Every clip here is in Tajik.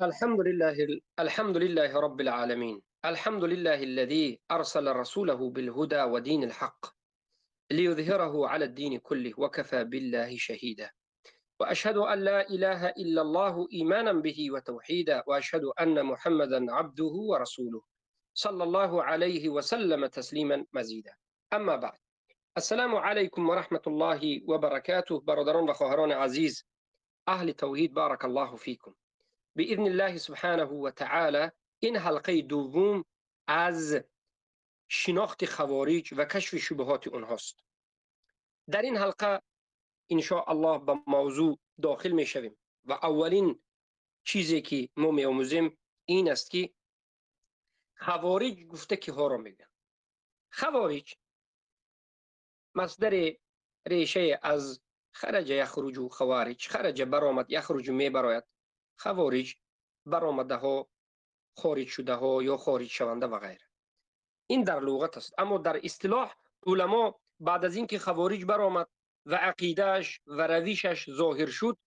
الحمد لله، الحمد لله رب العالمين، الحمد لله الذي أرسل رسوله بالهدى ودين الحق ليظهره على الدين كله وكفى بالله شهيدا، وأشهد أن لا إله إلا الله إيمانا به وتوحيدا، وأشهد أن محمدا عبده ورسوله صلى الله عليه وسلم تسليما مزيدا. أما بعد، السلام عليكم ورحمة الله وبركاته. برادران و خواهران عزیز اهل توحید، بارک الله فیکم. باذن الله سبحانه و تعالی این حلقه دوم از شناخت خوارج و کشف شبهات اونهاست. در این حلقه ان شاء الله به موضوع داخل می شویم و اولین چیزی که ما می آموزیم این است که خوارج گفته که ها را میگن. خوارج مصدر ریشه از خرج یخرج، خوارج خرج برآمد، یخرج می براید، خوارج برآمده ها، خارج شده ها یا خارج شونده و غیره. این در لغت است. اما در اصطلاح علما بعد از اینکه خوارج برآمد و عقیدهش و رویشش ظاهر شد،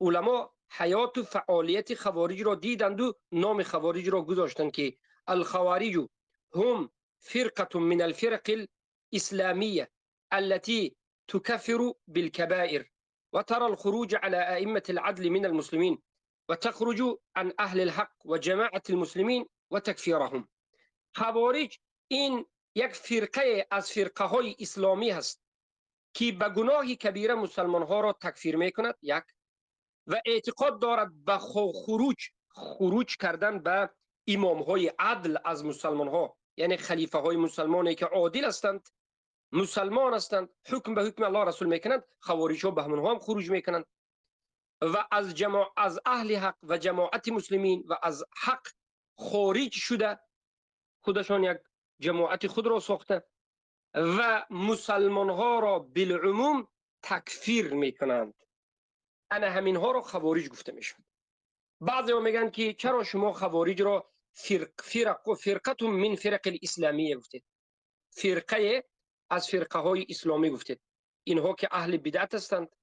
علما حیات و فعالیت خوارج را دیدند و نام خوارج را گذاشتند که الخوارج هم فرقة من الفرق الإسلامية التي تكفر بالكبائر وترى الخروج على أئمة العدل من المسلمين وتخرج عن أهل الحق وجماعة المسلمين وتكفيرهم. خوارج این یک فرقه از فرقه های اسلامی هست که به گناه کبیره مسلمان ها را تکفیر میکند، یک، و اعتقاد دارد به خروج کردن به امام های عدل از مسلمان ها، یعنی خلیفه های مسلمانی که عادل هستند، مسلمان هستند، حکم به حکم الله رسول میکنند، خوارج ها به همونها هم خروج میکنند و از اهل حق و جماعت مسلمین و از حق خارج شده خودشان یک جماعت خود را ساخته و مسلمان ها را بالعموم تکفیر میکنند. انا همین ها را خوارج گفته میشود. بعضی ها میگن که چرا شما خوارج را فرقه من فرق الاسلامیه گفتید، فرقه از فرقه های اسلامی گفتید، اینها که اهل بدعت هستند.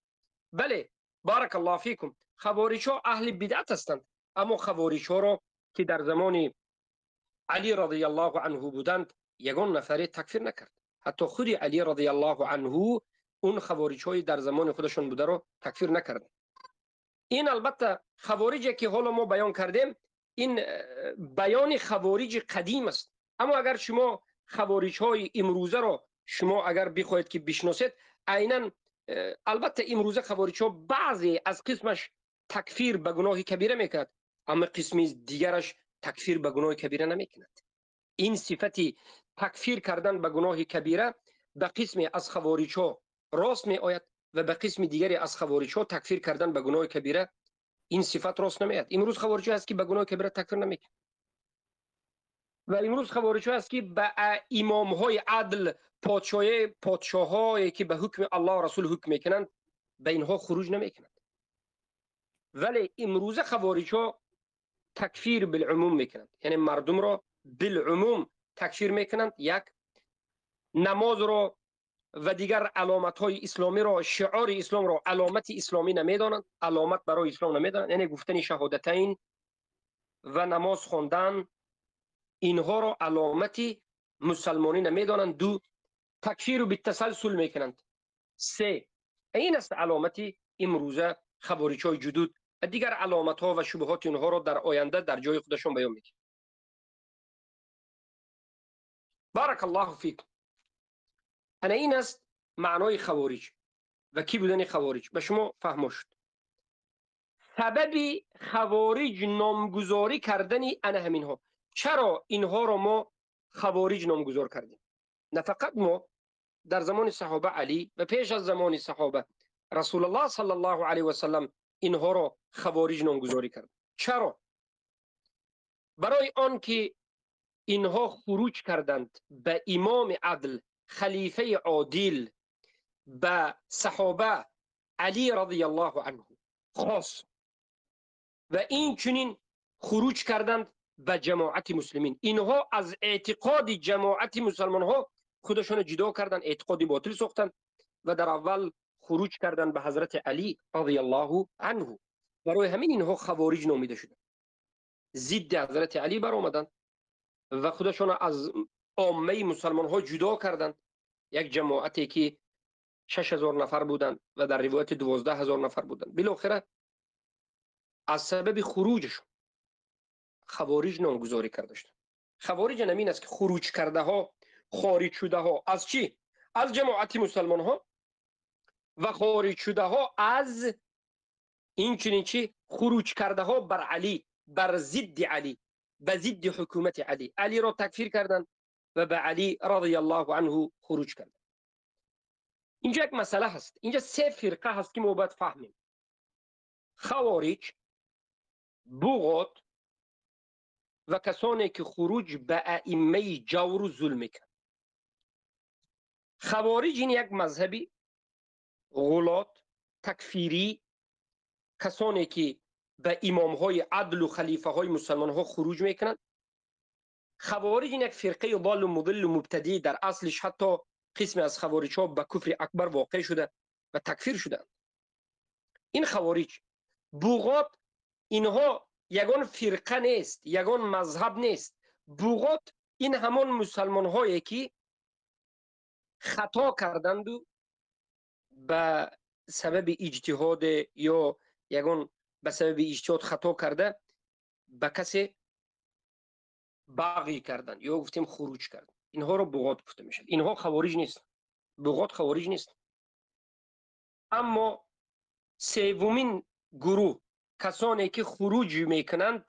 بله، بارک الله فیکم، خوارج ها اهل بدعت هستند، اما خوارج ها را که در زمان علی رضی الله عنه بودند یگان نفری تکفیر نکرد. حتی خود علی رضی الله عنه اون خوارج های در زمان خودشون بوده رو تکفیر نکرد. این البته خوارجی که حالا ما بیان کردیم این بیان خوارج قدیم است، اما اگر شما خوارج های امروزه را شما اگر بخواهید که بشناسید، عینا البته امروزه خوارج ها بعضی از قسمش تکفیر به گناه کبیره میکند، اما قسمی دیگرش تکفیر به گناه کبیره نمیکند. این صفتی تکفیر کردن به گناه کبیره به قسمی از خوارج ها راست می آید و به قسم دیگری از خوارج ها تکفیر کردن به گناه کبیره این صفت راست نمی آید. امروز خوارج ها هست که به گناه کبیره تکفیر نمیکنند و امروز خوارج ها هست که به امام های عدل، پادشاهایی که به حکم الله و رسول حکم میکنند، به اینها خروج نمیکنند. ولی امروز خوارج ها تکفیر بالعموم میکنند، یعنی مردم را بالعموم تکفیر میکنند. یک، نماز را و دیگر علامت های اسلامی را، شعار اسلام را علامت اسلامی نمیدانند، علامت برای اسلام نمیدانند، یعنی گفتن شهادتین و نماز خواندن اینها را علامت مسلمانی نمیدانند. دو، تکفیر بالتسلسل میکنند. سه، این است علامت امروزه خوارج های جدود و دیگر علامت ها و شبهات اینها را در آینده در جای خودشون بیان میکنند. بارک الله فیکم. انا این است معنای خوارج و کی بودن خوارج به شما فهم شد. سبب خوارج نامگذاری کردن انا همین ها، چرا اینها را ما خوارج نامگذار کردیم؟ نه فقط ما، در زمان صحابه علی و پیش از زمان صحابه رسول الله صلی الله علیه و سلم اینها را خوارج نامگذاری کرد. چرا؟ برای آن که اینها خروج کردند به امام عدل، خلیفه عادل، به صحابه علی رضی الله عنه خاص، و این چنین خروج کردند به جماعت مسلمین. اینها از اعتقاد جماعت مسلمان ها خودشان جدا کردند، اعتقاد باطل ساختند و در اول خروج کردند به حضرت علی رضی الله عنه. برای همین اینها خوارج نامیده شدند. зидди ҳазрати Алӣ баромаданд ва худашонро аз оммаи мусалмонҳо ҷудо карданд. Як ҷамоате ки 6000 нафар буданд ва дар ривояти 12000 нафар буданд. Билохира аз сабаби хуруҷашон хавориҷ номгузорӣ карда шуданд. Хавориҷ ҳамин аст, ки хуруҷ кардаҳо, хориҷ шудаҳо аз чӣ? Аз ҷамоати мусалмонҳо ва хориҷ шудаҳо аз инчунин чӣ? Хуруҷ кардаҳо бар Алӣ, бар зидди Алӣ, ба зидди ҳукумати Алӣ. Алиро такфир карданд ва ба Алӣ радияллоҳу анҳу хуруҷ карданд. Инҷо як масъала ҳаст. Инҷо се фирқа ҳаст, ки мо бояд фаҳмем: хавориҷ, буғот ва касоне ки хуруҷ ба аиммаи ҷавру зулм мекунанд. Хавориҷ ин як мазҳаби ғулот, такфирӣ, касоне ки ба имомҳои адлу халифаҳои мусалмонҳо хуруҷ мекунанд. Хавориҷ ин як фирқаи доллу мудиллу мубтадӣ, дар аслиш ҳатто қисме аз хавориҷҳо ба куфри акбар воқеъ шуда ва такфир шуданд. Ин хавориҷ. Буғот инҳо ягон фирқа нест, ягон мазҳаб нест. Буғот ин ҳамон мусалмонҳое ки хато карданду ба сабаби иҷтиҳод ё ягон ба сабаби иҷтиҳод хато карда ба касе бағӣ карданд ё гуфтем хуруҷ карданд. Инҳоро буғот гуфта мешавад. Инҳо хавориҷ нестанд. Буғот хавориҷ нестанд. Аммо севумин гурӯҳ, касоне ки хуруҷ мекунанд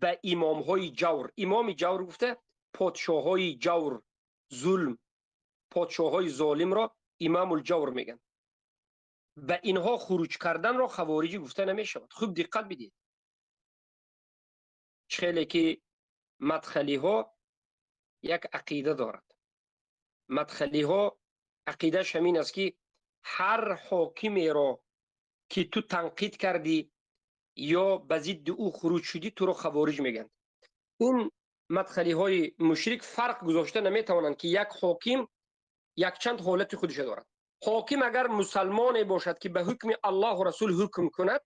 ба имомҳои ҷавр. Имоми ҷавр гуфта подшоҳҳои ҷавр, зулм, подшоҳҳои золимро имамулҷавр мегӯянд. Ба инҳо хуруҷ карданро хавориҷӣ гуфта намешавад. Хуб диққат бидиҳед. Хеле ки мадхалиҳо як ақида дорад. Мадхалиҳо ақидааш ҳамин аст, ки ҳар ҳокимеро ки ту танқид кардӣ ё ба зидди ӯ хуруҷ шудӣ, туро хавориҷ мегӯянд. Ин мадхалиҳои мушрик фарқ гузошта наметавонанд, ки як ҳоким якчанд ҳолати худашо дорад. Ҳоким агар мусалмоне бошад, ки ба ҳукми Аллоҳу Расул ҳукм кунад,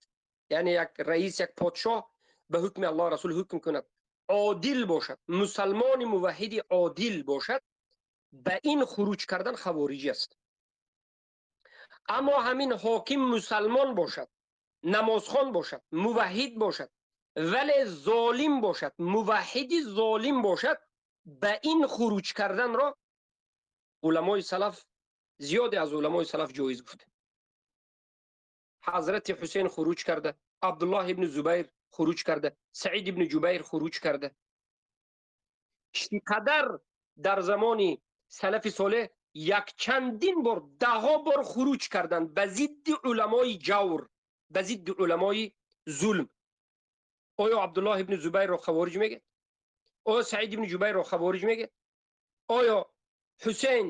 яъне як раис, як подшоҳ ба ҳукми Аллоҳу Расул ҳукм кунад, одил бошад, мусалмони муваҳҳиди одил бошад, ба ин хуруҷ кардан хавориҷӣ аст. Аммо ҳамин ҳоким мусалмон бошад, намозхон бошад, муваҳҳид бошад, вале золим бошад, муваҳҳиди золим бошад, ба ин хуруҷ карданро уламои салаф, зиёде аз уламои салаф ҷоиз гуфта. Ҳазрати Ҳусейн хуруҷ карда, Абдуллоҳ ибни Зубайр хуруҷ карда, Саид ибни Ҷубайр хуруҷ карда. Чӣ қадар дар замони салафи солеҳ якчандин бор, даҳҳо бор хуруҷ карданд ба зидди уламои ҷавр, ба зидди уламои зулм. Оё Абдуллоҳ ибни Зубайрро хавориҷ мегӯяд? Оё Саид ибни Ҷубайрро хавориҷ мегӯяд? Оё Ҳусейн,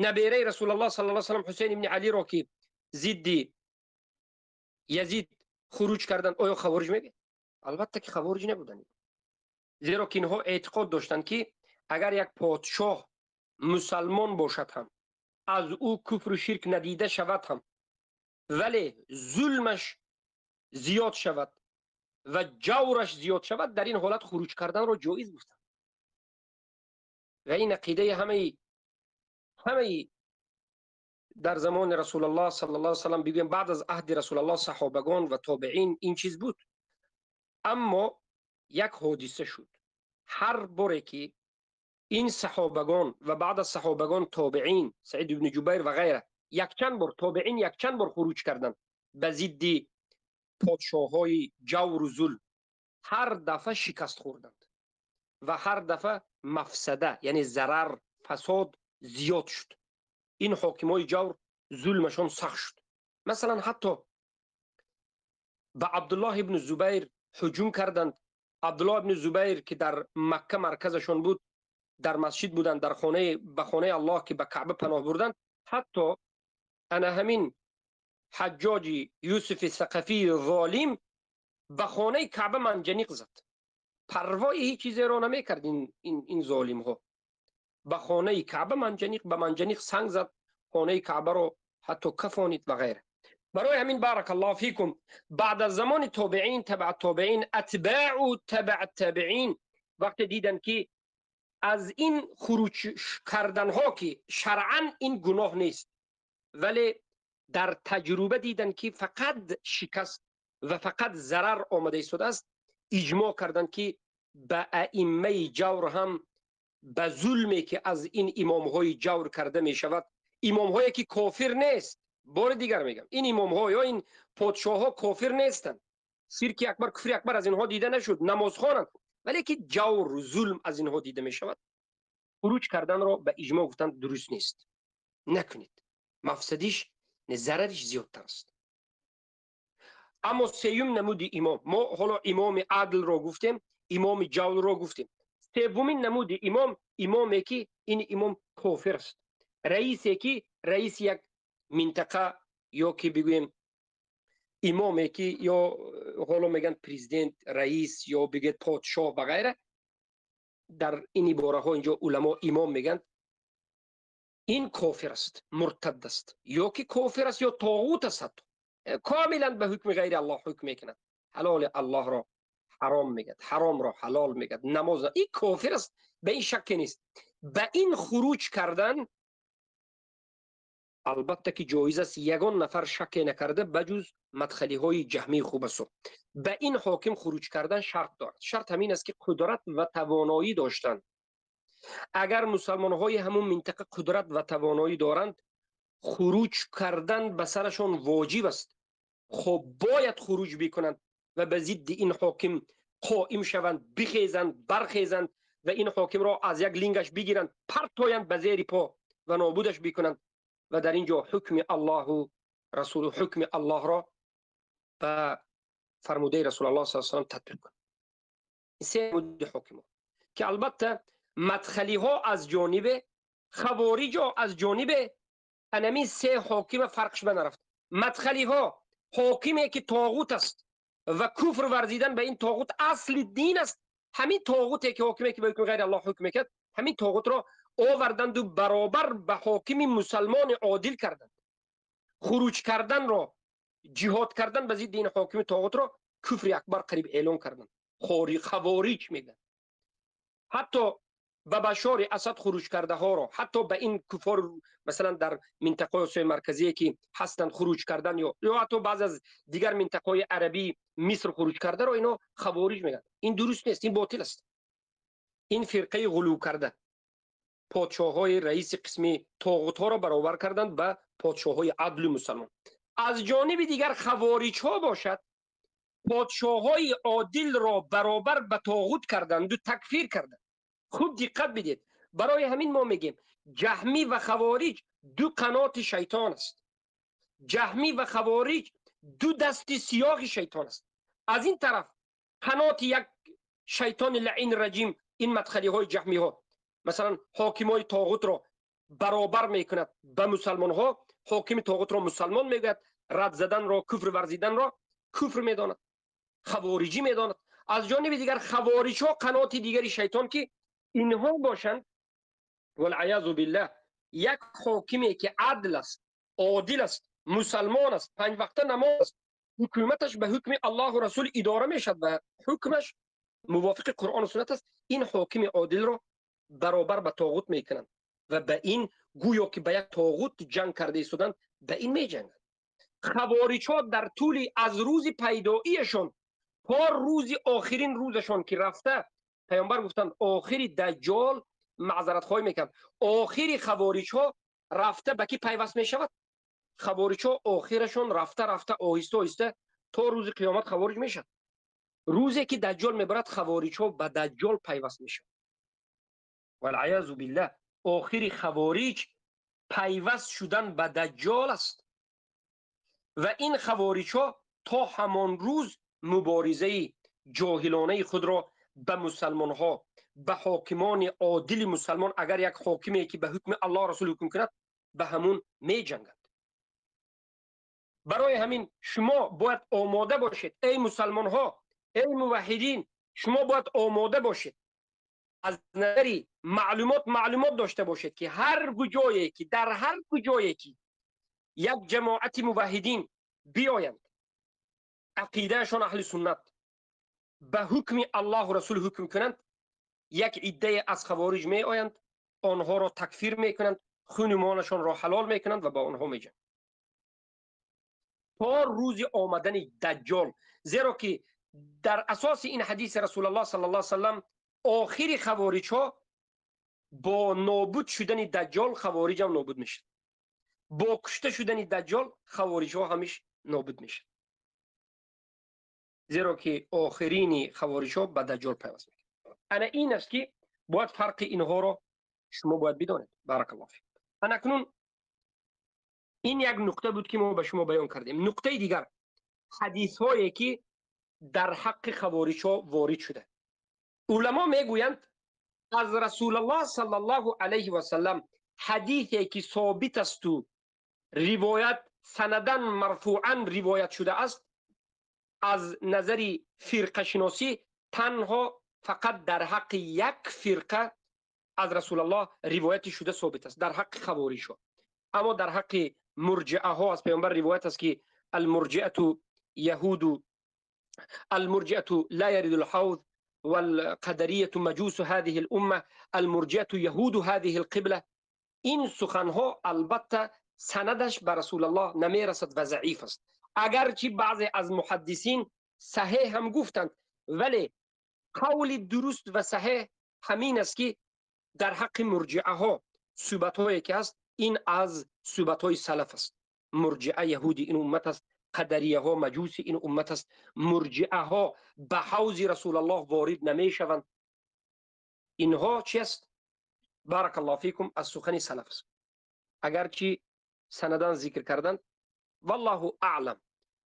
набераи Расулаллоҳ саллаллоҳу алайҳи васаллам, Ҳусейн ибни Алиро, ки зидди Язид хуруҷ карданд, оё хавориҷ мегӯяд? Албатта ки хавориҷ набуданд, зеро ки инҳо эътиқод доштанд, ки агар як подшоҳ мусалмон бошад ҳам, аз ӯ куфру ширк надида шавад ҳам, вале зулмаш зиёд шавад ва ҷавраш зиёд шавад, дар ин ҳолат хуруҷ карданро ҷоиз гуфтанд. Ва ин ақидаи ҳамаи дар замони Расулаллоҳ саллаллоҳу алайҳи васаллам, бигӯем баъд аз аҳди Расулаллоҳ, саҳобагон ва тобеин ин чиз буд. Аммо як ҳодиса шуд. Ҳар боре ки ин саҳобагон ва баъд аз саҳобагон тобеин, Саид ибни Ҷубайр ва ғайра, якчанд бор тобеин якчанд бор хуруҷ карданд ба зидди подшоҳҳои ҷавру зулм, ҳар дафъа шикаст хӯрданд ва ҳар дафъа мафсада, яъне зарар, фасод зиёд шуд. Ин ҳокимҳои ҷавр зулмашон сахт шуд. Масалан, ҳатто ба Абдуллоҳ ибни Зубайр ҳуҷум карданд. Абдуллоҳ ибни Зубайр, ки дар Макка марказашон буд, дар масҷид буданд, дар хонаи, ба хонаи Аллоҳ, ки ба Каъба паноҳ бурданд, ҳатто ана ҳамин Ҳаҷҷоҷи Юсуфи Сақафии золим ба хонаи Каъба манҷаниқ зад. Парвои ҳеҷ чизеро намекард. Ин золимҳо ба хонаи Каъба манҷаниқ, ба манҷаниқ санг зад, хонаи Каъбаро ҳатто кафонид ва ғайра. Барои ҳамин بارك الله فيكم баъд аз замони тобеин, табаъ тобеин, атбаъу табаъ табеин вақте диданд, ки аз ин хуруҷ карданҳо, ки шаръан ин гуноҳ нест, вале дар таҷруба диданд, ки фақат шикаст ва фақат зарар омада истодааст, иҷмоъ карданд, ки ба аиммаи ҷавр ҳам, ба зулме, ки аз ин имомҳои ҷавр карда мешавад, имомҳое, ки кофир нест, бори дигар мегам, ин имомҳо ё ин подшоҳҳо кофир нестанд, ширки акбар, куфри акбар аз инҳо дида нашуд, намозхонанд, вале ки ҷавр, зулм аз инҳо дида мешавад, хуруҷ карданро ба иҷмоъ гуфтанд, дуруст нест, накунед, мафсадиш, зарариш зиёдтар аст. Аммо сеюм намуди имом, мо ҳоло имоми адлро гуфтем, имоми ҷаврро гуфтем, севумин намуди имом, имоме, ки ин имом кофир аст, раисе, ки раиси як минтақа ё ки бигӯем имоме, ки ё ҳоло мегӯянд президент, раис ё бигӯед подшоҳ ва ғайра, дар ин ибораҳо инҷо уламо имом мегӯянд, ин кофир аст, муртад аст, ё ки кофир аст, ё тоғут аст, ҳатто комилан ба ҳукми ғайри Аллоҳ ҳукм мекунад, ҳалоли Аллоҳро ҳаром мегӯяд, ҳаромро ҳалол мегӯяд, намоз, ин кофир аст, ба ин шакке нест. Ба ин хуруҷ кардан албатта ки ҷоиз аст, ягон нафар шакке накарда, ба ҷуз мадхалиҳои ҷаҳмии хубасо. Ба ин ҳоким хуруҷ кардан шарт дорад. Шарт ҳамин аст, ки қудрат ва тавоноӣ доштан. Агар мусалмонҳои ҳамун минтақа қудрат ва тавоноӣ доранд, хуруҷ кардан ба сарашон воҷиб аст. Хоб, бояд хуруҷ бикунанд ва ба зидди ин ҳоким қоим шаванд, бихезанд, бархезанд ва ин ҳокимро аз як лингаш бигиранд, партоянд ба зери по ва нобудаш бикунанд ва дар ин ҷо ҳукми Аллоҳу расулу, ҳукми Аллоҳро ба фармудаи Расулаллоҳ саллаллоҳу алайҳи васаллам татбиқ кунанд. Се намуди ҳокимо, ки албатта мадхалиҳо аз ҷонибе, хавориҷо аз ҷонибе, анамин се ҳокима фарқш ба нарафт. Мадхалиҳо ҳокиме, ки тоғут аст ва куфр варзидан ба ин тоғут асли дин аст, ҳамин тоғуте, ки ҳокиме, ки ба ҳукми ғайри Аллоҳ ҳукм мекард, ҳамин тоғутро оварданду баробар ба ҳокими мусалмони одил карданд. Хуруҷ карданро, ҷиҳод кардан ба зидди ин ҳокими тоғутро куфри акбар қариб эълон карданд, хавориҷ мегӯянд. Ҳатто ба Башори Асад хуруҷ кардаҳоро, ҳатто ба ин куфор, масалан, дар минтақаи Осиёи Марказие, ки ҳастанд, хуруҷ кардан ё ҳатто баъзе аз дигар минтақаҳои арабии Миср хуруҷ кардаро ино хавориҷ мегӯянд. Ин дуруст нест, ин ботил аст. Ин фирқаи ғулув карда подшоҳҳои раиси қисми тоғутҳоро баробар карданд ба подшоҳҳои адлу мусалмон. Аз ҷониби дигар хавориҷҳо бошад, подшоҳҳои одилро баробар ба тоғут карданду такфир карданд. Хуб диққат бидед, барои ҳамин мо мегӯем, ҷаҳмӣ ва хавориҷ ду қаноти шайтон аст, ҷаҳмӣ ва хавориҷ ду дасти сиёҳи шайтон аст. Аз ин тараф қаноти як шайтони лаин раҷим, ин мадхалиҳои ҷаҳмиҳо, масалан, ҳокимҳои тоғутро баробар мекунад ба мусалмонҳо, ҳокими тоғутро мусалмон мегӯяд, рад заданро, куфр варзиданро куфр медонад, хавориҷӣ медонад. Аз ҷониби дигар хавориҷҳо қаноти дигари шайтон, ки инҳо бошанд, والعیاذ بالله, як ҳокиме, ки адл аст, одил аст, мусалмон аст, панҷ вақта намоз аст, ҳукуматаш ба ҳукми Аллоҳу расул идора мешавад ва ҳукмаш мувофиқи Қуръону суннат аст, ин ҳокими одилро баробар ба тоғут мекунанд ва ба ин гӯё ки ба як тоғут ҷанг карда истоданд, ба ин меҷанганд. Хавориҷҳо дар тӯли аз рӯзи пайдоияшон то рӯзи охирин рӯзашон, ки рафта паёмбар гуфтанд, охири даҷҷол, маъзаратхоҳӣ мекард, охири хавориҷҳо рафта ба кӣ пайваст мешавад? Хавориҷҳо охирашон рафта рафта, оҳиста оҳиста то рӯзи қиёмат хавориҷ мешавад. Рӯзе ки даҷҷол мебарад, хавориҷҳо ба даҷҷол пайваст мешавад. والعیاذ بالله, охири хавориҷ пайваст шудан ба даҷҷол аст ва ин хавориҷҳо то ҳамон рӯз муборизаи ҷоҳилонаи худро ба мусалмонҳо, ба ҳокимони одили мусалмон, агар як ҳокиме, ки ба ҳукми Аллоҳ расул ҳукм кунад, ба ҳамун меҷанганд. Барои ҳамин шумо бояд омода бошед, эй мусалмонҳо, эй муваҳҳидин, шумо бояд омода бошед, аз назари маълумот маълумот дошта бошед, ки ҳар куҷое ки, дар ҳар куҷое ки як ҷамоати муваҳҳидин биёянд, ақидаашон аҳли суннат, ба ҳукми Аллоҳу Расул ҳукм кунанд, як иддае аз хавориҷ меоянд, онҳоро такфир мекунанд, хуни молашонро ҳалол мекунанд ва ба онҳо меҷананд то рӯзи омадани Даҷҷол. Зеро ки дар асоси ин ҳадиси Расулуллоҳ саллаллоҳу алайҳи васаллам охири хавориҷҳо бо нобуд шудани Даҷҷол хавориҷ ҳам нобуд мешавад, бо кушта шудани Даҷҷол хавориҷҳо ҳамиш нобуд мешавад, зеро ки охирини хавориҷҳо ба Даҷҷол пайваст мекунад. Ана ин аст ки бояд фарқи инҳоро шумо бояд бидонед. Баракаллоҳу фик. Ана акнун ин як нуқта буд ки мо ба шумо баён кардем. Нуқтаи дигар, ҳадисҳое ки дар ҳаққи хавориҷҳо ворид шуда. Уламо мегӯянд аз Расулуллоҳ саллаллоҳу алайҳи васаллам ҳадисе ки собит асту ривоят санадан марфуан ривоят шуда аст, аз назари фирқашиносӣ танҳо фақат дар ҳаққи як фирқа аз Расулуллоҳ ривояти шуда собит аст, дар ҳаққи хавориҷҳо. Аммо дар ҳаққи мурҷиаҳо аз паёмбар ривоят аст ки المرجئة يهود، المرجئة لا يرد الحوض، والقدرية مجوس هذه الأمة، المرجئة يهود هذه القبلة. این سخنها البته سندش به رسول الله نمیرسد و ضعیف است، اگرچه بعضی از محدثین صحیح هم گفتند، ولی قول درست و صحیح همین است که در حق مرجئه ها صحبت هایی که است این از صحبت های سلف است. مرجئه یهودی این امت است، قدریه ها مجوسی این امت است، مرجئه ها به حوض رسول الله وارد نمی شوند. اینها چی است؟ بارک الله فیکم، از سخن سلف است، اگرچه سندان ذکر کردند، والله اعلم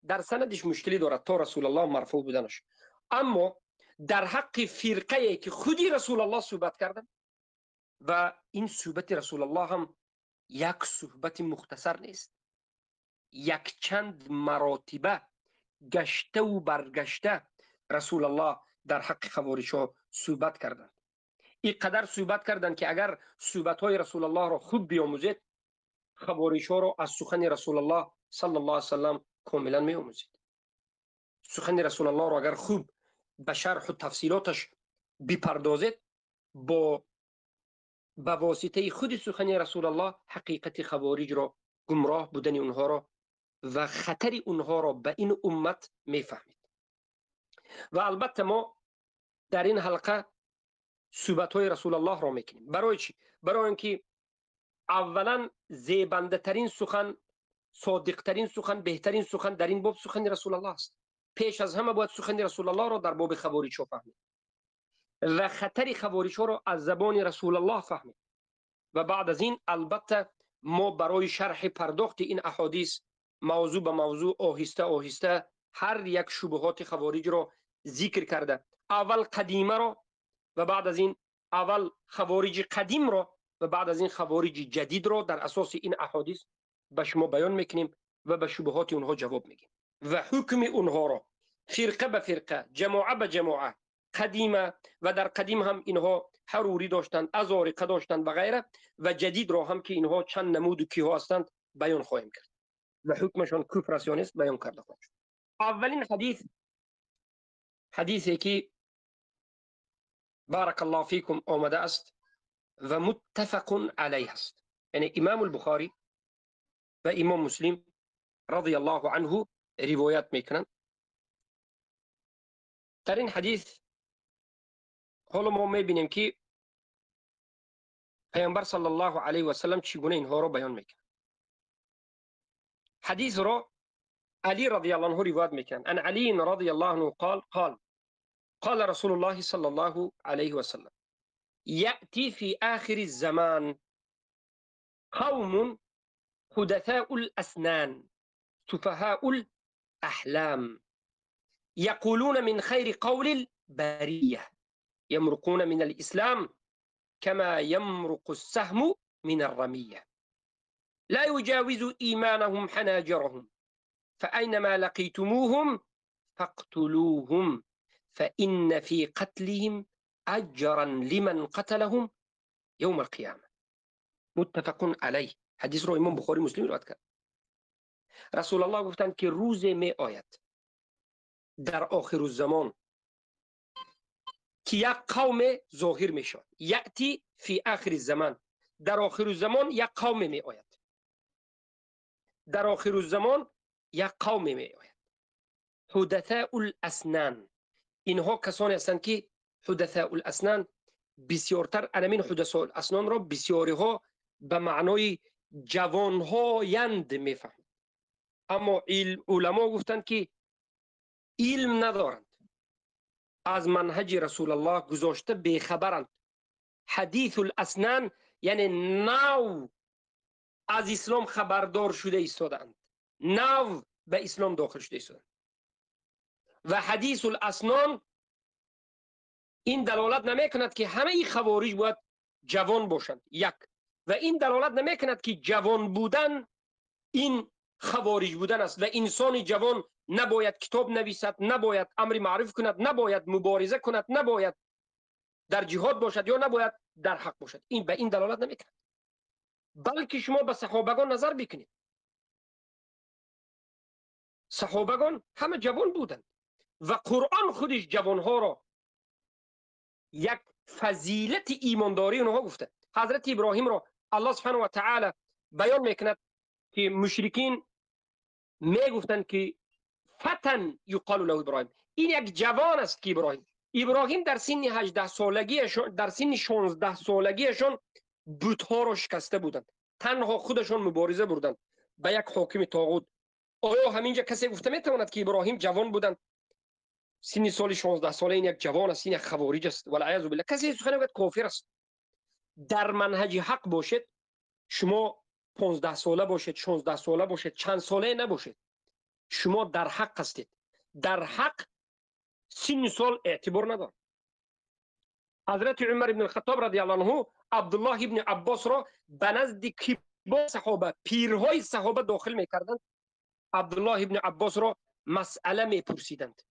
در سندش مشکلی دارد تا رسول الله مرفوع بودنش. اما در حق فرقه که خودی رسول الله صحبت کردند و این صحبت رسول الله هم یک صحبت مختصر نیست، یک چند مراتبه گشته و برگشته رسول الله در حق خوارج ها صحبت کردند. اینقدر صحبت کردند که اگر صحبت های رسول الله را خوب بیاموزید، خوارج ها را از سخن رسول الله صلی الله علیه وسلم کاملا میآموزید. سخن رسول الله را اگر خوب به شرح و تفصیلاتش بپردازید، با به واسطه خود سخن رسول الله حقیقت خوارج را، گمراه بودن اونها را و خطر اونها را به این امت میفهمید. و البته ما در این حلقه صحبت های رسول الله را میکنیم. برای چی؟ برای اینکه اولا زیبنده ترین سخن، صادق ترین سخن، بهترین سخن در این باب سخن رسول الله است. پیش از همه باید سخن رسول الله را در باب خوارج ها فهمید و خطر خوارج ها را از زبان رسول الله فهمید. و بعد از این البته ما برای شرح پرداخت این احادیث موضوع به موضوع آهسته آهسته هر یک شبهات خوارج را ذکر کرده، اول قدیمه را و بعد از این اول خوارج قدیم را و بعد از این خوارج جدید را در اساس این احادیث به شما بیان میکنیم و به شبهات اونها جواب میگیم و حکم اونها را فرقه به فرقه، جماعه به جماعه، قدیمه و در قدیم هم اینها حروری داشتند، ازارقه داشتند و غیره، و جدید را هم که اینها چند نمود و کیها هستند بیان خواهیم کرد و حکمشان کفر است یا نیست بیان کرده خواهیم شد. اولین حدیث، حدیثی که بارک الله فیکم آمده است و متفق علیه است، یعنی امام البخاری و امام مسلم رضی الله عنه روایت میکنند. در این حدیث حالا ما میبینیم که پیامبر صلی الله علیه و سلم چگونه اینها را بیان میکنند. حدیث را علی رضی الله عنه روایت میکنند. ان علی رضی الله عنه قال قال قال رسول الله صلی الله علیه و سلم یأتی فی آخر الزمان قوم حدثاء الأسنان سفهاء الأحلام يقولون من خير قول البرية يمرقون من الإسلام كما يمرق السهم من الرمية لا يجاوز إيمانهم حناجرهم فأينما لقيتموهم فاقتلوهم فإن في قتلهم أجرا لمن قتلهم يوم القيامة. متفق عليه. حدیث رو امام بخاری مسلم روایت کرد. رسول الله گفتند که روز می آید در آخر الزمان که یک قوم ظاهر می شود. یأتی فی آخر الزمان، در آخر الزمان یک قوم می آید. در آخر الزمان یک قوم می آید. حدثاء الاسنان، اینها کسانی هستند که حدثاء الاسنان بسیارتر، انمین حدثاء الاسنان را بسیاری ها به معنای جوانهایند میفهمند، اما علما گفتند که علم ندارند، از منهج رسول الله گذاشته بیخبرند. حدیث الاسنان یعنی نو از اسلام خبردار شده ایستادند، نو به اسلام داخل شده ایستادند. و حدیث الاسنان این دلالت نمیکند که همه ای خوارج باید جوان باشند، یک، و این دلالت نمیکند که جوان بودن این خوارج بودن است و انسان جوان نباید کتاب نویسد، نباید امر معروف کند، نباید مبارزه کند، نباید در جهاد باشد یا نباید در حق باشد. این به این دلالت نمیکند، بلکه شما به صحابگان نظر بکنید. صحابگان همه جوان بودند و قرآن خودش جوانها را یک فضیلت ایمانداری اونها گفته. حضرت ابراهیم را الله سبحانه و تعالی بیان میکند که مشرکین میگفتند که فتن یقال له ابراهیم، این یک جوان است که ابراهیم در سن 18 سالگیشون، در سن 16 سالگیشون بت‌ها را شکسته بودند، تنها خودشون مبارزه بردند به یک حاکم طاغوت. آیا همینجا کسی گفته میتواند که ابراهیم جوان بودند؟ سن سال 16 ساله این یک جوان است، این یک خوارج است، والعیاذ بالله. کسی سخن میگوید کافر است. در منهج حق باشد، شما 15 ساله باشید، 16 ساله باشید، چند ساله نباشید، شما در حق هستید. در حق سن سال اعتبار ندارد. حضرت عمر بن الخطاب رضی الله عنه عبدالله ابن عباس را به نزد کبار صحابه، پیرهای صحابه داخل میکردند. عبدالله ابن عباس را مسئله میپرسیدند.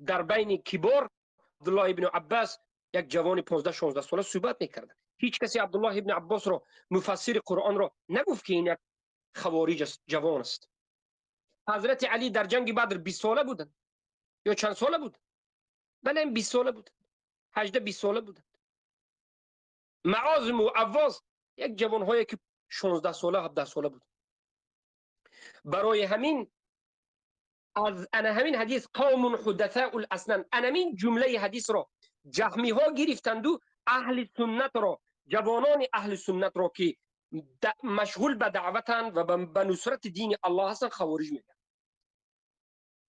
در بین کبار عبدالله ابن عباس یک جوان 15 16 ساله صحبت میکردند. هیچ کسی عبدالله ابن عباس را، مفسر قرآن را، نگفت که این یک خوارج است، جوان است. حضرت علی در جنگ بدر 20 ساله بودند یا چند ساله بود؟ بله 20 ساله بودند، 18 20 ساله بودند. معاذ و عواض یک جوانهایی که 16 ساله 17 ساله بود. برای همین از انا همین حدیث قوم حدثاء الاسنان، انا همین جمله حدیث را جهمی ها گرفتند و اهل سنت را، جوانان اهل سنت را که مشغول به دعوتند و به نصرت دین الله هستند خوارج میگن.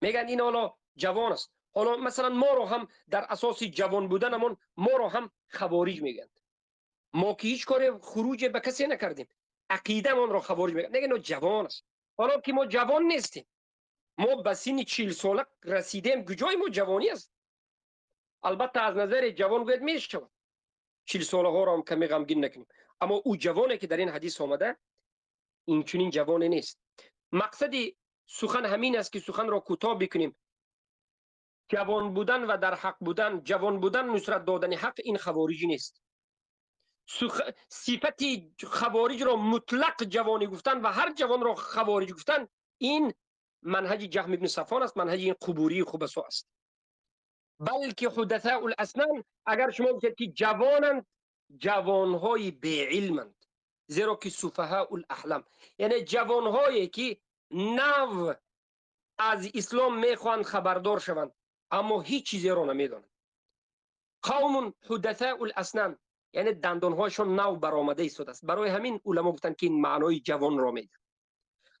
میگن این حالا جوان است. حالا مثلا ما رو هم در اساس جوان بودنمون ما رو هم خوارج میگن. ما که هیچ کار خروج به کسی نکردیم، عقیده‌مون رو خوارج میگن، میگن جوان است. حالا که ما جوان نیستیم، ما به سن 40 ساله رسیدیم، کجای ما جوانی است؟ البته از نظر جوان گوید میشود 40 ساله ها را هم کمی غمگین نکنیم، اما او جوانی که در این حدیث آمده این چنین جوانی نیست. مقصد سخن همین است که سخن را کوتاه بکنیم. جوان بودن و در حق بودن، جوان بودن نصرت دادن حق، این خوارجی نیست. صفت خوارج را مطلق جوانی گفتن و هر جوان را خوارج گفتن، این منهج جهم ابن صفوان است، منهج این قبوری خبثا است. بلکه حدثاء الاسنان اگر شما بگید که جوانند، جوانهای بی علمند، زیرا که سفهاء الاحلام، یعنی جوانهایی که نو از اسلام میخوان خبردار شوند اما هیچ چیزی را نمیدانند. قوم حدثاء الاسنان یعنی دندانهایشون نو برآمده ایستاده است. برای همین علما گفتند که این معنای جوان را میده.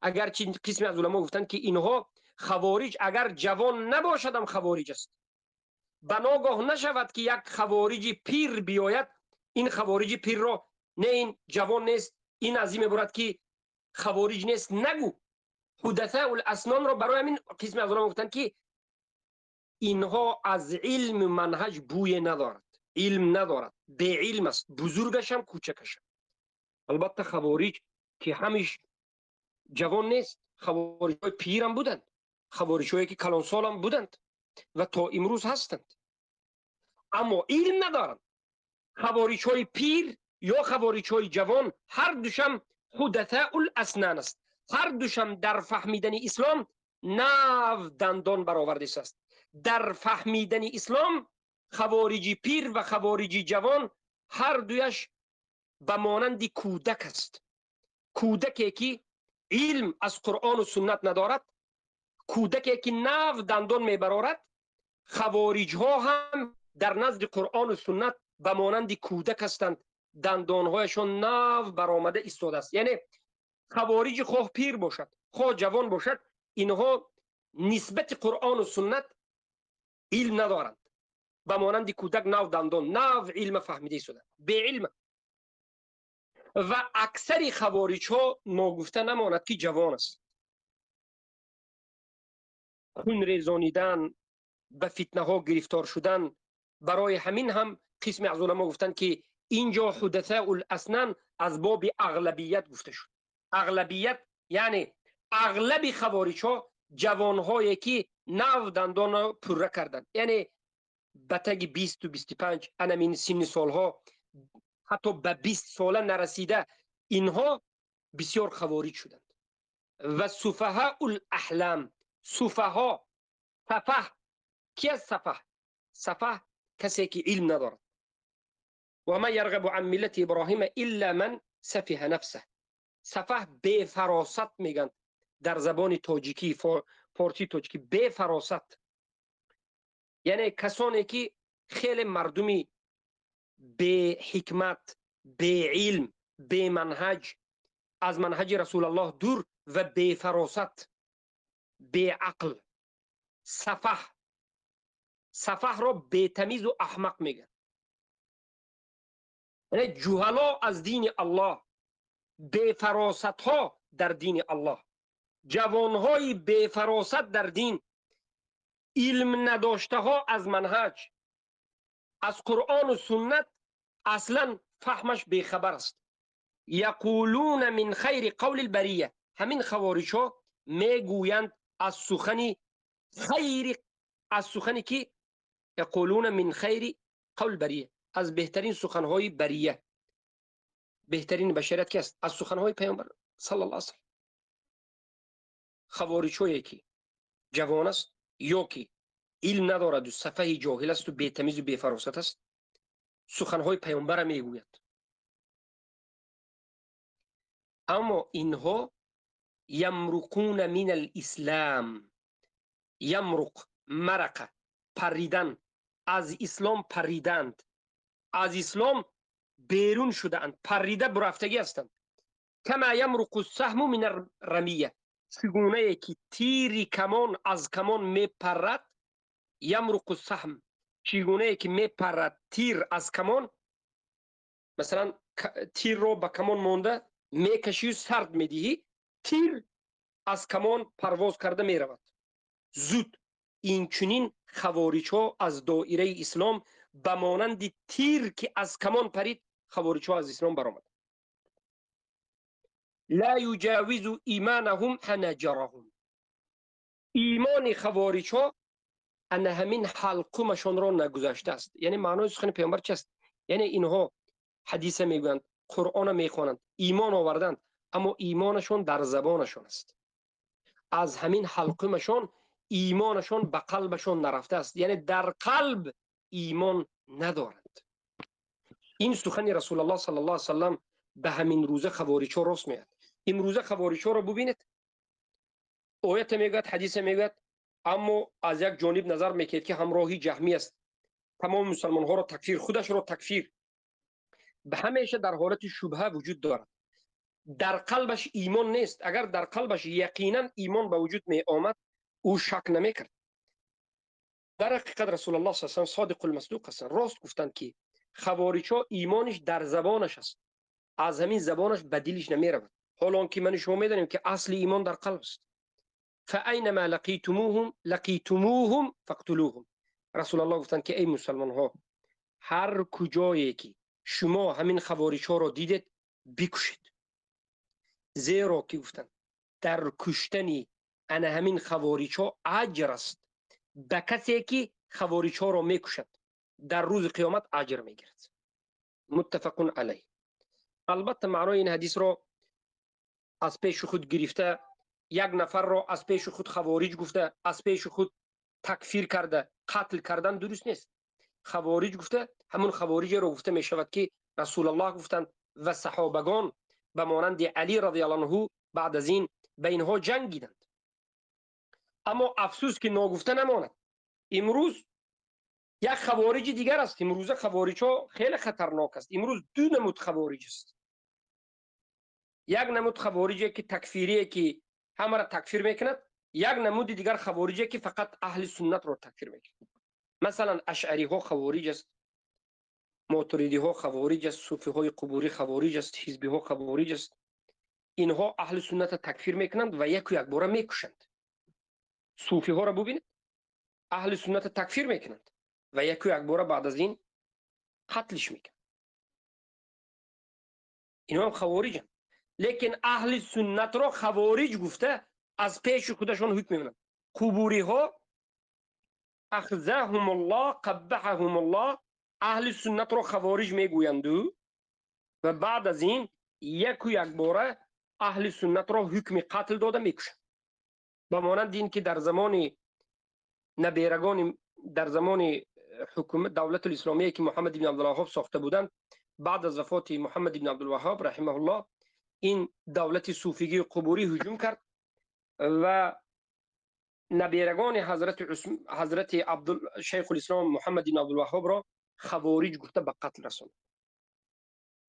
اگرچه قسمی از علما گفتند که اینها خوارج اگر جوان نباشد هم خوارج است. بناگاه نشود که یک خوارج پیر بیاید، این خوارج پیر را نه این جوان نیست، این از این عبارت که خوارج نیست نگو. حدثاء الاسنان را برای همین قسمی از علما گفتند که اینها از علم منهج بوی ندارد، علم ندارد، بی علم است، بزرگش هم کوچکش هم. البته خوارج که همیش جوان نیست، خوارج های پیر هم بودند، خوارج هایی که کلانسال هم بودند و تا امروز هستند، اما علم ندارند. خوارج های پیر یا خوارج های جوان هر دوشم حدثاء الاسنان است. ҳар душам дар фаҳмидани ислом нав дандон баровардааст. Дар фаҳмидани ислом хавориҷи пир ва хавориҷи ҷавон ҳар дуяш ба монанди кӯдак аст. Кӯдаке ки илм аз Қуръону суннат надорад, кӯдаке ки нав дандон мебарорад, хавориҷҳо ҳам дар назди Қуръону суннат ба монанди кӯдак ҳастанд, дандонҳояшон нав баромада истодааст. Яъне хавориҷи хоҳ пир бошад, хоҳ ҷавон бошад, инҳо нисбати Қуръону суннат илм надоранд. Ба монанди кӯдак нав дандон, нав илма фаҳмида истода, беилм. Ва аксари хавориҷҳо ногуфта намонад ки ҷавон аст. Хун резонидан, ба фитнаҳо гирифтор шудан, барои ҳамин ҳам қисме аз уламо гуфтанд ки инҷо ҳудасаул аснан аз боби ағлабият гуфта шуд. Ағлабият яъне ағлаби хавориҷҳо ҷавонҳое ки нав дандонро пурра карданд, яъне ба таги 20-25, анамин синни солҳо, ҳатто ба 20 сола нарасида, инҳо бисёр хавориҷ шуданд. Ва суфаҳаул аҳлам, суфаҳо, сафаҳ ки аст? Сафаҳ, сафаҳ касе ки илм надорад. Ва ман ярғабу ан миллати Иброҳима илла ман сафиҳа нафсаҳ. Сафаҳ бефаросат мегӯянд дар забони тоҷикӣ, форсии тоҷикӣ, бефаросат, яъне касоне ки хеле мардуми беҳикмат, беилм, беманҳаҷ, аз манҳаҷи Расулаллоҳ дур ва бефаросат, беақл. Сафаҳ, сафаҳро бетамизу аҳмақ мегӯянд, яъне ҷуҳало аз дини Аллоҳ, бефаросатҳо дар дини Аллоҳ, ҷавонҳои бефаросат дар дин, илм надоштаҳо аз манҳаҷ, аз Қуръону суннат аслан фаҳмаш бехабар аст. Яқулуна мин хайри қавли лбария, ҳамин хавориҷҳо мегӯянд аз сухани хайри, аз сухане ки яқулуна мин хайри қавли бария, аз беҳтарин суханҳои бария, беҳтарин башарият ки аст, аз суханҳои паёмбар саллаллоҳу алайҳи васаллам. Хавориҷҳое ки ҷавон аст ё ки илм надораду сафаҳи ҷоҳил асту бетамизу бефаросат аст, суханҳои паёмбара мегӯяд. Аммо инҳо ямруқуна мин алислам, ямруқ марақа, паридан, аз ислом париданд, аз ислом берун шудаанд, парида бурафтагӣ ҳастанд. Кама ямруқу саҳму мин аррамия, чигунае ки тири камон аз камон мепарад, ямруқу саҳм, чигунае ки мепарад тир аз камон, масалан тирро ба камон монда мекашию сард медиҳӣ, тир аз камон парвоз карда меравад зуд. Инчунин хавориҷҳо аз доираи ислом ба монанди тир ки аз камон парид, хавориҷҳо аз ислом баромад. Ла юҷавизу иманаҳум ҳанаҷараҳум, имони хавориҷҳо ана ҳамин ҳалқумашонро нагузаштааст. Яъне маънои сухани паёмбар чи аст? Яъне инҳо ҳадиса мегӯянд, Қуръона мехонанд, имон оварданд, аммо имонашон дар забонашон аст. Аз ҳамин ҳалқумашон имонашон ба қалбашон нарафтааст, яъне дар қалб имон надоранд. Ин сухани Расулаллоҳ саллаллоҳу алайҳи васаллам ба ҳамин рӯза хавориҷҳо рост меояд. Имрӯза хавориҷҳоро бубинед, оята мегӯяд, ҳадиса мегӯяд, аммо аз як ҷониб назар мекунед ки ҳамроҳи ҷаҳмӣ аст, тамоми мусалмонҳоро такфир, худашро такфир, ба ҳамеша дар ҳолати шубҳа вуҷуд дорад. Дар қалбаш имон нест. Агар дар қалбаш яқинан имон ба вуҷуд меомад, ӯ шак намекард. Дар ҳақиқат Расулаллоҳ саллаллоҳу алайҳи васаллам содиқул масдуқ ҳастанд, рост гуфтанд ки хавориҷҳо имониш дар забонаш аст, аз ҳамин забонаш ба дилиш намеравад. Ҳоло он ки ман шумо медонем ки асли имон дар қалб аст. فأينما لقيتموهم لقيتموهم فاقتلوهم. Расулаллоҳ гуфтанд ки эй мусалмонҳо, ҳар куҷое ки шумо ҳамин хавориҷҳоро дидед бикушед, зеро ки гуфтанд дар куштани ана ҳамин хавориҷҳо аҷр аст. Ба касе ки хавориҷҳоро мекушад дар рӯзи қиёмат аҷр мегирад. Муттафақун алайҳ. Албатта маънои ин ҳадисро Аз пеши худ гирифта як нафарро аз пеши худ хавориҷ гуфта, аз пеши худ такфир карда, қатл кардан дуруст нест. Хавориҷ гуфта ҳамон хавориҷеро гуфта мешавад, ки Расулуллоҳ гуфтанд ва саҳобагон ба монанди Алӣ разияллоҳу анҳу баъд аз ин ба инҳо ҷангиданд. Аммо афсӯс, ки ногуфта намонад, имрӯз як хавориҷи дигар аст. Имрӯза хавориҷҳо хеле хатарнок аст. Имрӯз ду намуд хавориҷ аст. Як намуд хавориҷе, ки такфирие, ки ҳамаро такфир мекунад, як намуди дигар хавориҷе, ки фақат аҳли суннатро такфир мекунад. Масалан, ашъариҳо хавориҷ аст, мотуридиҳо хавориҷ аст, суфиҳои қубурӣ хавориҷ аст, ҳизбиҳо хавориҷ аст. Инҳо аҳли суннатро такфир мекунанд ва яку якбора мекушанд. Суфиҳоро бубинед, аҳли суннатро такфир мекунанд ва яку якбора баъд аз ин қатлиш мекунанд. Инҳо ҳам хавориҷанд, лекин аҳли суннатро хавориҷ гуфта аз пеши худашон ҳукм мекунанд. Қубуриҳо, ахзаҳумуллоҳ, қаббаҳаҳумуллоҳ, аҳли суннатро хавориҷ мегӯянду ва баъд аз ин яку якбора аҳли суннатро ҳукми қатл дода мекушанд. Ба монанди ин ки дар замони наберагони, дар замони ҳукумат давлатул исломие, ки Муҳаммад ибн Абдулваҳҳоб сохта буданд, баъд аз вафоти Муҳаммад ибн Абдулваҳҳоб раҳимаҳуллоҳ, ин давлати суфигии қубурӣ ҳуҷум кард ва наберагони ҳазрати Шайхулислом Муҳаммад ибн Абдулваҳҳобро хавориҷ гуфта ба қатл расонд.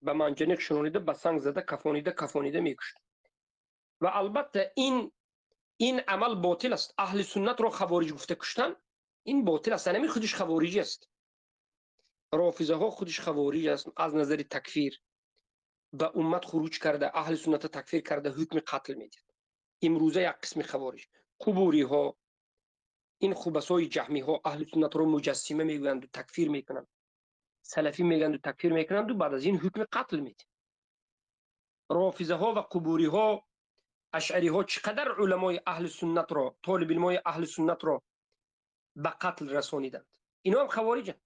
Ба манҷаниқ шунонида, ба санг зада, кафонида кафонида мекушт. Ва албатта ин амал ботил аст. Аҳли суннатро хавориҷ гуфта куштан ин ботил аст. Ҳамин худиш хавориҷ аст. Рофизаҳо худиш хавориҷ аст аз назари такфир. Ба уммат хуруҷ карда, аҳли суннатро такфир карда, ҳукми қатл медиҳад. Имрӯза як қисми хавориҷ, қубуриҳо, ин хубасои ҷаҳмиҳо аҳли суннатро муҷассима мегӯянду такфир мекунанд, салафӣ мегӯянду такфир мекунанду баъд аз ин ҳукми қатл медиҳанд. Рофизаҳо ва қубуриҳо, ашъариҳо чӣ қадар уламои аҳли суннатро, толибилмои аҳли суннатро ба қатл расониданд. Инҳо ҳам хавориҷанд.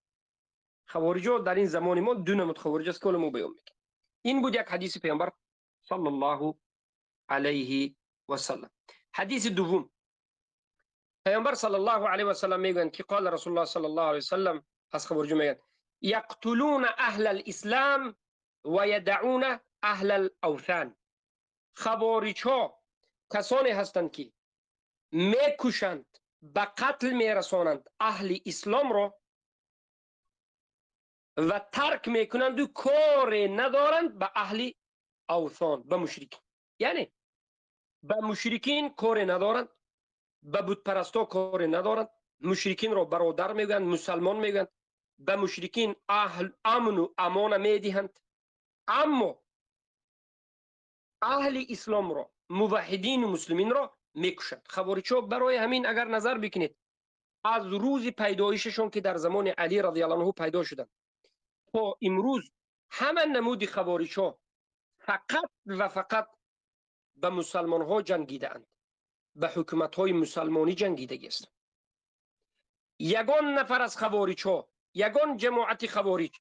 Хавориҷҳо дар ин замони мо ду намуд хавориҷ аст, ки ҳоло мо баён мекунем. Ин буд як ҳадиси Паёмбар саллаллоҳу алайҳи васаллам. Ҳадиси дуввум, Паёмбар саллаллоҳу алайҳи васаллам мегӯянд, ки қол Расулуллоҳ саллаллоҳу алайҳи васаллам, аз хавориҷ мегӯянд: яқтулуна аҳлал ислам ва ядауна аҳлал авсан. Хавориҷҳо касоне ҳастанд, ки мекушанд, ба қатл мерасонанд аҳли исломро ва тарк мекунанду коре надоранд ба аҳли авсон, ба мушрикин. Яъне ба мушрикин коре надоранд, ба бутпарасто коре надоранд. Мушрикинро бародар мегӯянд, мусалмон мегӯянд, ба мушрикин аҳл амну амона медиҳанд, аммо аҳли исломро, муваҳҳидину муслиминро мекушанд хавориҷҳо. Барои ҳамин, агар назар бикунед, аз рӯзи пайдоишашон, ки дар замони Алӣ разияллоҳу анҳу пайдо шуданд, то имрӯз ҳама намуди хавориҷҳо фақат ва фақат ба мусалмонҳо ҷангидаанд, ба ҳукуматҳои мусалмонӣ ҷангидагӣ ҳастанд. Ягон нафар аз хавориҷҳо, ягон ҷамоати хавориҷ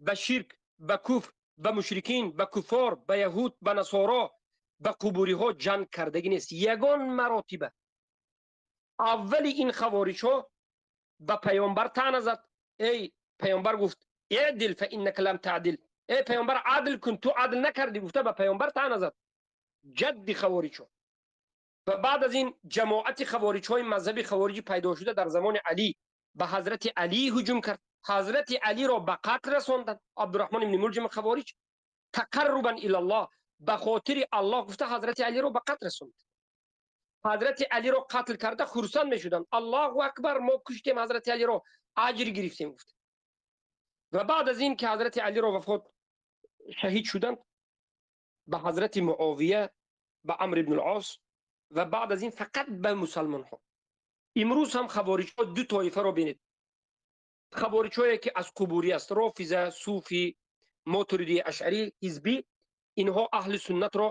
ба ширк, ба куфр, ба мушрикин, ба куффор, ба яҳуд, ба насоро, ба қубуриҳо ҷанг кардагӣ нест ягон маротиба. Аввали ин хавориҷҳо ба паёмбар таъна зад. Эй паёмбар, гуфт, иъдил фа иннака лам таъдил. Эй паёмбар, адл кун, ту адл накардӣ, гуфта ба паёмбар таъна зад ҷадди хавориҷҳо. Ва баъд аз ин ҷамоати хавориҷҳои мазҳаби хавориҷӣ пайдо шуда дар замони Алӣ ба ҳазрати Алӣ ҳуҷум кард, ҳазрати Алиро ба қатл расонданд. Абдураҳмон ибни Мулҷим хавориҷ тақаррубан илаллоҳ, ба хотири Аллоҳ гуфта, ҳазрати Алиро ба қатл расонд. Ҳазрати Алиро қатл карда хурсанд мешуданд: Аллоҳу акбар, мо куштем ҳазрати Алиро, аҷр гирифтем, гуфт. Ва баъд аз ин ки ҳазрати Алиро вафот, шаҳид шуданд, ба ҳазрати Муовия, ба Амр ибн Ос ва баъд аз ин фақат ба мусалмонҳо. Имрӯз ҳам хавориҷҳо ду тоифаро бинед. Хавориҷҳое, ки аз қубурӣ аст, рофиза, суфӣ, мотуридӣ, ашъарӣ, ҳизбӣ, инҳо аҳли суннатро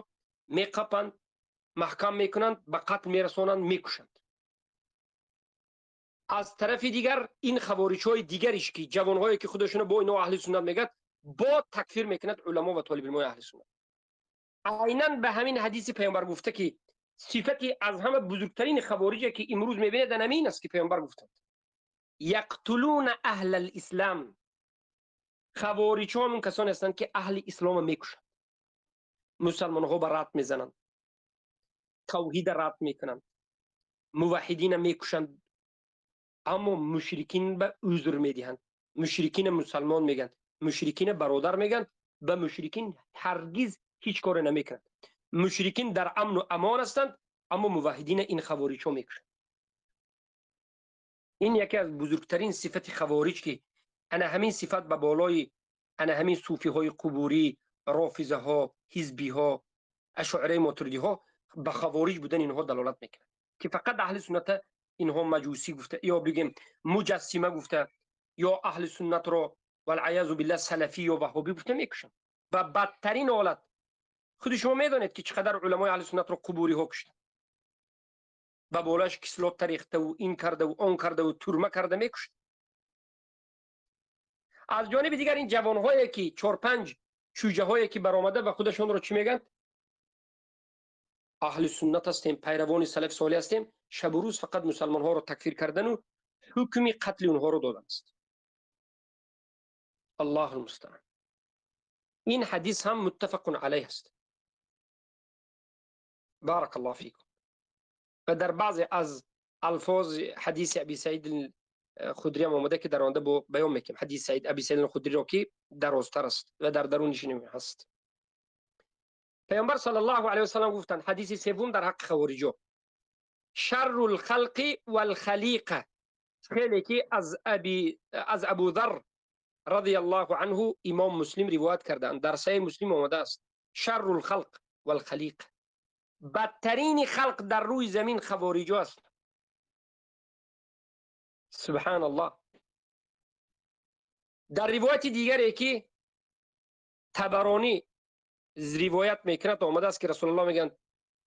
меқапанд, маҳкам мекунанд, ба қатл мерасонанд, мекушанд. Аз тарафи дигар ин хавориҷҳои дигариш, ки ҷавонҳое, ки худашонро бо инҳо аҳли суннат мегӯяд, бо такфир мекунад уламо ва толибилмои аҳли суннат. Айнан ба ҳамин ҳадиси паёмбар гуфта, ки сифати аз ҳама бузургтарин ховориҷе, ки имрӯз мебинед, ҳамин аст, ки паёмбар гуфтанд: یقتلون اهل الاسلام. خواریج‌ها اون کسانی هستند که اهل اسلام میکشند، مسلمان‌ها به رد میزنند، توحید رد میکنند، موحدین میکشند، اما مشرکین به عذر میدهند، مشرکین مسلمان میگن، مشرکین برادر میگن، به مشرکین هرگز هیچ کار نمیکنند. مشرکین در امن و امان هستند، اما موحدین این خوارج ها میکشند. این یکی از بزرگترین صفت خوارج که انا همین صفت به بالای انا همین صوفی های قبوری، رافضه ها، حزبی ها، اشاعره، ماتریدی ها به خوارج بودن اینها دلالت میکنه که فقط اهل سنت اینها مجوسی گفته یا بگیم مجسمه گفته یا اهل سنت رو والعیاذ بالله سلفی یا وهابی گفته میکشن. و بدترین حالت خود شما میدانید که چقدر علمای اهل سنت رو قبوری ها کشتن، به بالاش کسلات تریخته و این کرده و آن کرده و ترمه کرده میکشت. از جانب دیگر این جوانهایی که 4-5 چوجه هایی که برآمده و خودشون رو چی میگن؟ اهل سنت هستیم، پیروان سلف صالح هستیم، شب و روز فقط مسلمان ها رو تکفیر کردن و حکم قتل اونها رو دادن است. الله المستعان. این حدیث هم متفق علیه است. بارک الله فیکم. و در بعضی از الفاظ حدیث ابی سعید خدری هم آمده که در آنده با بیان میکنیم. حدیث سعید ابی سعید خدری را که درازتر است و در درونش هست. پیامبر صلی الله علیه و سلم گفتند، حدیث سوم در حق خوارج، شر الخلق والخلیقه، خیلی که از ابو ذر رضی الله عنه امام مسلم روایت کردند، در صحیح مسلم آمده است: شر الخلق والخلیقه، بدترین خلق در روی زمین خوارج است. سبحان الله. در روایت دیگری که طبرانی روایت میکند آمده است که رسول الله میگن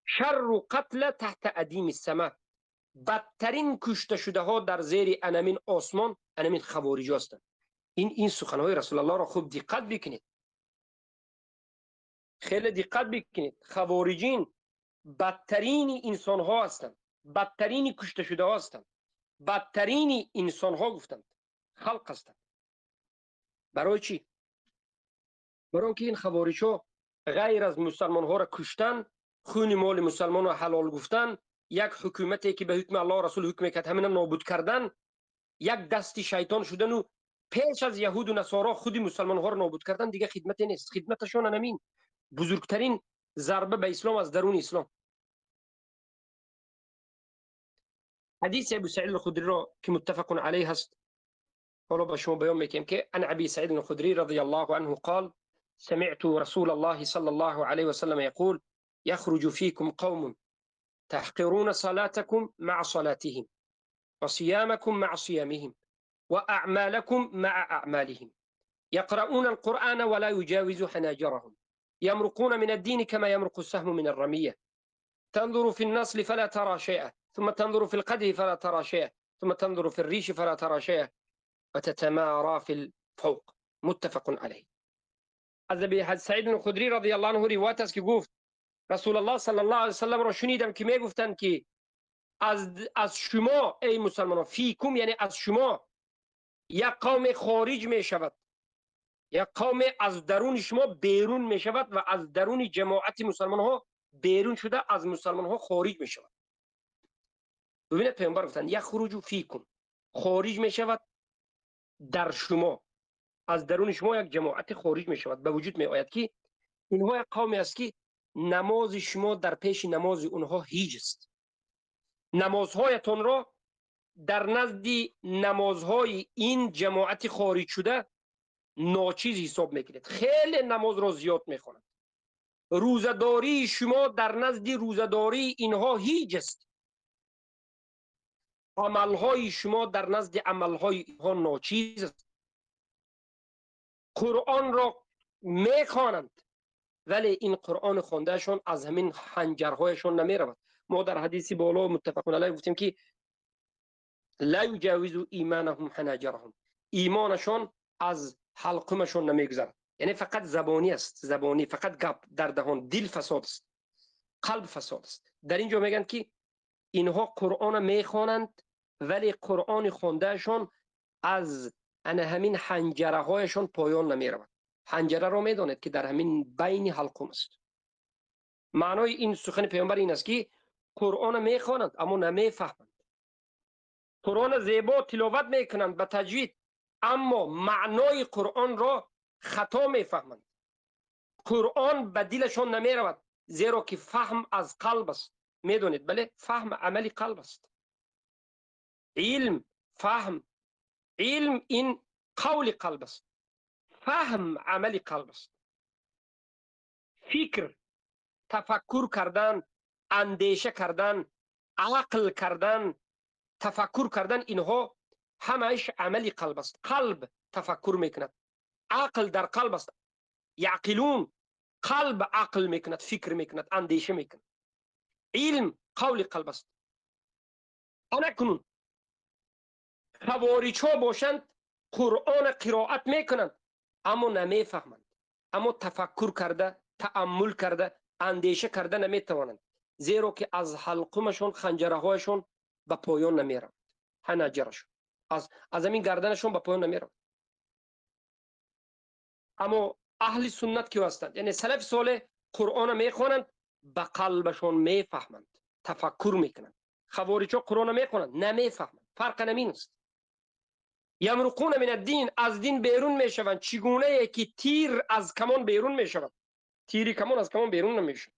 شر قتل تحت ادیم السما، بدترین کشته شده ها در زیر انمین آسمان انمین خوارج هستند. این سخنهای رسول الله را خوب دقت بکنید، خیلی دقت بکنید. خوارجین بدترین انسان ها هستند، بدترین کشته شده ها هستند، بدترین انسان ها گفتند، خلق هستند. برای چی؟ برای اینکه این خوارج ها غیر از مسلمان ها را کشتن، خون مال مسلمان را حلال گفتن، یک حکومتی که به حکم الله رسول حکم کرد همین نابود کردن، یک دست شیطان شدن و پیش از یهود و نصارا خود مسلمان ها را نابود کردن، دیگه خدمتی نیست. خدمتشون همین بزرگترین ضربه به اسلام از درون اسلام. حدیث ابو سعید الخدری را که متفق علیه است حالا به شما بیان میکنیم که عن ابی سعید الخدری رضی الله عنه قال سمعت رسول الله صلى الله عليه وسلم يقول يخرج فيكم قوم تحقرون صلاتكم مع صلاتهم وصيامكم مع صيامهم وأعمالكم مع أعمالهم يقرؤون القرآن ولا يجاوز حناجرهم يمرقون من الدين كما يمرق السهم من الرمية تنظر في النصل فلا ترى شيئا ثم تنظر في القده فلا ترى شيئا ثم تنظر في الريش فلا ترى شيئا وتتمارى في الفوق. متفق عليه. از ابی سعید الخدری رضی الله عنه روایت است که گفت رسول الله صلی الله علیه و سلم را شنیدم که میگفتند که از شما ای مسلمانان، فیکم یعنی از شما، یک قوم خارج می شود، یک قوم از درون شما بیرون می شود و از درون جماعت مسلمان ها بیرون شده از مسلمان ها خارج می شود. ببینید پیامبر گفتند یخرج فیکم، خارج می شود در شما، از درون شما یک جماعت خارج می شود، به وجود می آید که اینها یک قومی است که نماز شما در پیش نماز اونها هیچ است. نمازهایتان را در نزد نمازهای این جماعت خارج شده ناچیز حساب میکنید. خیلی نماز را زیاد میخوانند. روزه‌داری شما در نزد روزه‌داری اینها هیچ است. عملهای شما در نزد عملهای اینها ناچیز است. قرآن را میخوانند ولی این قرآن خواندهشان از همین حنجرهایشان نمیرود. ما در حدیث بالا متفق علیه گفتیم که لا یجاوز ایمانهم حناجرهم، ایمانشان از حلقمشان نمیگذرد. Яъне фақат забонӣ аст, забонӣ, фақат гап дар даҳон, дил фасод аст, қалб фасод аст. Дар ин ҷо мегӯянд, ки инҳо Қуръонро мехонанд, вале Қуръони хондаашон аз ана ҳамин ҳанҷараҳояшон поён намеравад. Ҳанҷараро медонед, ки дар ҳамин байни ҳалқум аст. Маънои ин сухани паёмбар ин аст, ки Қуръонро мехонанд, аммо намефаҳманд. Қуръонро зебо тиловат мекунанд ба таҷвид, аммо маънои Қуръонро хато мефаҳманд. Қуръон ба дилашон намеравад, зеро ки фаҳм аз қалб аст. Медонед, бале, фаҳм амали қалб аст. Илм, фаҳм, илм ин қавли қалб аст, фаҳм амали қалб аст. Фикр, тафаккур кардан, андеша кардан, ақл кардан, тафаккур кардан, инҳо ҳамааш амали қалб аст. Қалб тафаккур мекунад, ақл дар қалб аст. Яъқилун, қалб ақл мекунад, фикр мекунад, андеша мекунад. Илм қавли қалб аст. Ана кунун хавориҷҳо бошанд, Қуръонро қироат мекунанд, аммо намефаҳманд, аммо тафаккур карда, тааммул карда, андеша карда наметавонанд, зеро ки аз ҳалқумашон ханҷараҳояшон ба поён намеравад. Ҳанаҷарашон аз ҳамин гарданашон ба поён намеравад. Аммо аҳли суннат ки ҳастанд, яъне салафи солеҳ, Қуръонро мехонанд, ба қалбашон мефаҳманд, тафаккур мекунанд. Хавориҷҳо Қуръонро мехонанд, намефаҳманд. Фарқ ҳамин аст. Ямруқуна мин ад-дин, аз дин берун мешаванд, чӣ гунае ки тир аз камон берун мешавад. Тири камон аз камон берун намешавад.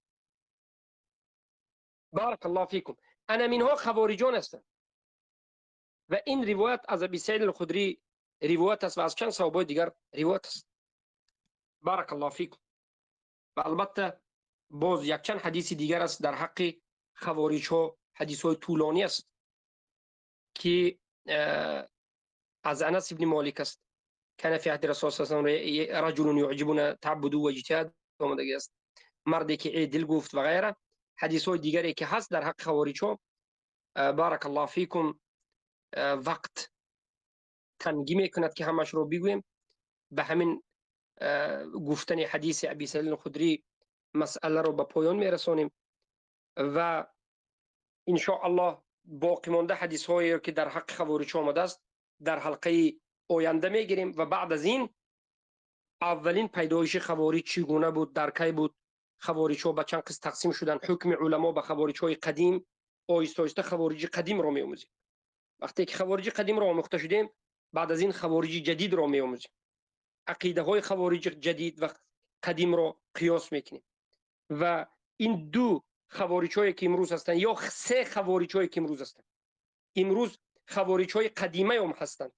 Барак Аллоҳ фикум. Ана минҳо хавориҷон ҳастанд. Ва ин ривоят аз Аби Саид ал-Худрӣ ривоят аст ва аз чанд саҳобаи дигар ривоят аст. Барак Аллоҳ фикум. Ва албатта боз якчанд ҳадиси дигар аст дар ҳаққи хавориҷҳо, ҳадисҳои тӯлонӣ аст, ки аз Анас ибни Молик аст. Кана фи аҳди Расул саллаллоҳу алайҳи васаллам раҷулун юъҷибуна таъаббуду ва иҷтиҳад омадагӣ аст, марде ки эдил гуфт ва ғайра. Ҳадисҳои дигаре ки ҳаст дар ҳаққи хавориҷҳо. Барак Аллоҳ фикум. Вақт тангӣ мекунад, ки ҳамашро бигӯем. Ба ҳамин гуфтани ҳадиси Аби Саид ал-Худрӣ масъаларо ба поён мерасонем ва иншоаллоҳ боқимонда ҳадисҳое, ки дар ҳаққи хавориҷҳо омадааст, дар ҳалқаи оянда мегирем. Ва баъд аз ин аввалин пайдоиши хавориҷ чӣ гуна буд, дар кай буд, хавориҷҳо ба чанд қисм тақсим шуданд, ҳукми уламо ба хавориҷҳои қадим, оҳиста оҳиста хавориҷи қадимро меомӯзем. Вақте ки хавориҷи қадимро омӯхта шудем, баъд аз ин хавориҷи ҷадидро меомӯзем. Ақидаҳои хавориҷи ҷадид ва қадимро қиёс мекунем. Ва ин ду хавориҷҳое ки имрӯз ҳастанд, ё се хавориҷҳое ки имрӯз ҳастанд, имрӯз хавориҷҳои қадимаам ҳастанд.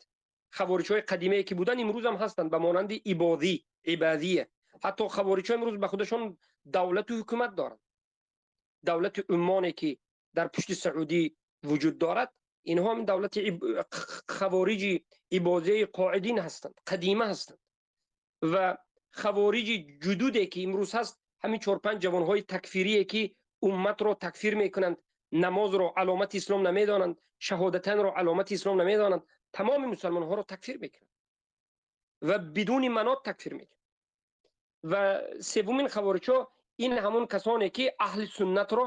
Хавориҷҳои қадимае ки буданд, имрӯз ҳам ҳастанд, ба монанди ибодӣ, ибадия. Ҳатто хавориҷҳо имрӯз ба худашон давлату ҳукумат доранд. Давлати Уммоне ки дар пушти Саудӣ вуҷуд дорад, инҳо ҳам давлати хавориҷи ибодияи қоидин ҳастанд, қадима ҳастанд. Ва хавориҷи ҷудуде ки имрӯз ҳаст, ҳамин 4-5 ҷавонҳои такфирие ки умматро такфир мекунанд, намозро аломати ислом намедонанд, шаҳодатанро аломати ислом намедонанд, тамоми мусалмонҳоро такфир мекунанд ва бидуни манот такфир мекунанд. Ва севумин хавориҷҳо ин ҳамон касоне ки аҳли суннатро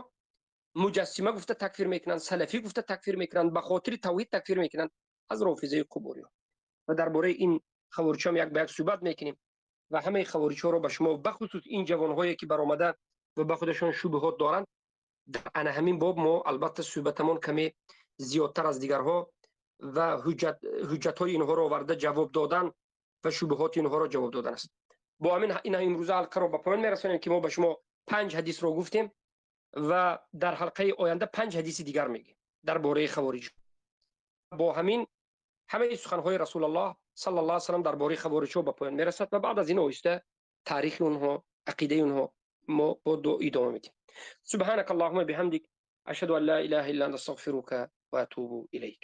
муҷассима гуфта такфир мекунанд, салафӣ гуфта такфир мекунанд, ба хотири тавҳид такфир мекунанд, аз рофизаи қубуриҳо. Ва дар бораи ин хавориҷҳо як ба як суҳбат мекунем ва ҳамаи хавориҷҳоро ба шумо, бахусус ин ҷавонҳое ки баромада ва ба худашон шубҳот доранд, дар ана ҳамин боб мо албатта суҳбатамон каме зиёдтар аз дигарҳо ва ҳуҷҷатҳои инҳоро оварда ҷавоб додан ва шубҳоти инҳоро ҷавоб додан аст. Бо ҳамин ин имрӯза ҳалқаро ба поён мерасонем, ки мо ба шумо 5 ҳадисро гуфтем ва дар ҳалқаи оянда 5 ҳадиси дигар мегӯем дар бораи хавориҷ. Бо ҳамин ҳамаи суханҳои Расулуллоҳ саллаллоҳу алайҳи васаллам дар бораи хавориҷҳо ба поён мерасад ва баъд аз ин оҳиста таърихи онҳо, ақидаи онҳо мо бо идома медиҳем. Субҳанака Аллоҳумма биҳамдик, ашҳаду ан ла илаҳа илла анта, астағфирука ва атубу илайк.